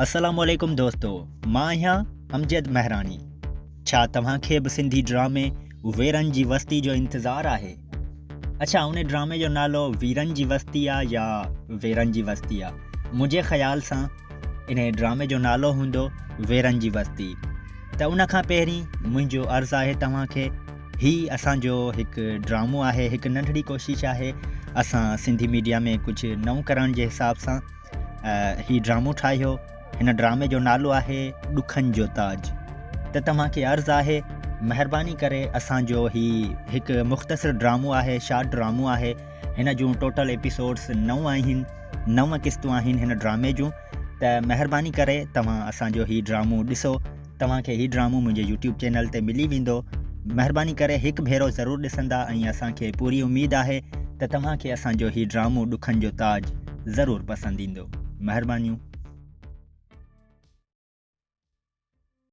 السلام عليڪم دوستو مان آهيان امجد مهراڻي ڇا توهان کي به سنڌي ڊرامي ويرن جي وستي جو انتظار آهي اڇا ان ڊرامي جو نالو ويرن جي وستي آ يا ويرن جي وستي آ منهنجي خيال سان ان ڊرامي جو نالو هوندو ويرن جي وستي ته ان کان پهرين منهنجو عرض آهي توهان کي هي اسان جو هڪ ڊرامو آهي هڪ ننڍڙي ڪوشش آهي اسان سنڌي ميڊيا ۾ ڪجهه نئون ڪرڻ جي حساب سان هي ڊرامو ٺاهيو. هن ڊرامي جو نالو آهي ڏکن جو تاج. ته توهان کي عرض آهي مهرباني ڪري اسان جو هي هڪ مختصر ڊرامو آهي شارٽ ڊرامو آهي هن جون ٽوٽل ايپيسوڊس نو آهن نو قسطون آهن هن ڊرامي جون ته مهرباني ڪري توهان اسان جو هي ڊرامو ڏسو توهان کي هي ڊرامو منهنجي يوٽيوب چينل تي ملي ويندو مهرباني ڪري هڪ ڀيرو ضرور ڏسندا ۽ اسان کي پوري اميد آهي ته توهان کي اسان جو هي ڊرامو ڏکن جو تاج ضرور پسند ايندو مهربانيون.